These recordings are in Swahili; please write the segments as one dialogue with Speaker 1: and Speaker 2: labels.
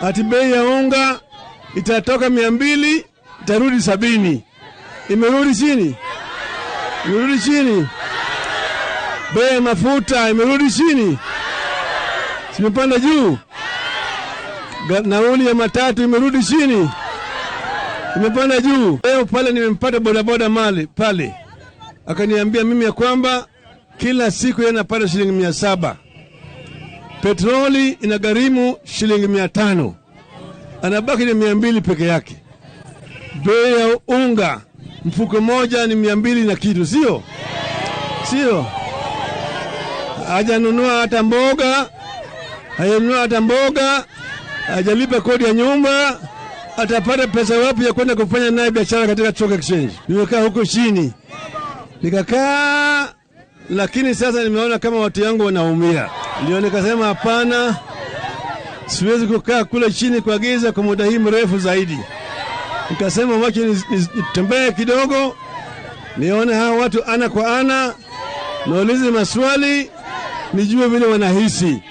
Speaker 1: Ati bei ya unga itatoka 200 itarudi 70. Imerudi chini, imerudi chini. Bei ya mafuta imerudi chini, simepanda juu. Nauli ya matatu imerudi chini, imepanda juu. Leo pale nimempata bodaboda mali pale, akaniambia mimi ya kwamba kila siku yeye anapata shilingi 700. Petroli inagharimu shilingi 500, anabaki ni 200 peke yake. Bei ya unga mfuko moja ni 200 na kitu, sio? Sio? Hajanunua hata mboga, hajanunua hata mboga, hajalipa kodi ya nyumba, atapata pesa wapi ya kwenda kufanya naye biashara katika stock exchange? Nimekaa huko chini nikakaa, lakini sasa nimeona kama watu yangu wanaumia, ndio nikasema hapana, siwezi kukaa kule chini kwa giza kwa muda hii mrefu zaidi. Nikasema wacha nitembee kidogo, nione hawa watu ana kwa ana, niulize maswali, nijue vile wanahisi.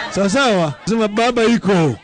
Speaker 1: Sawa sawa, sema baba iko.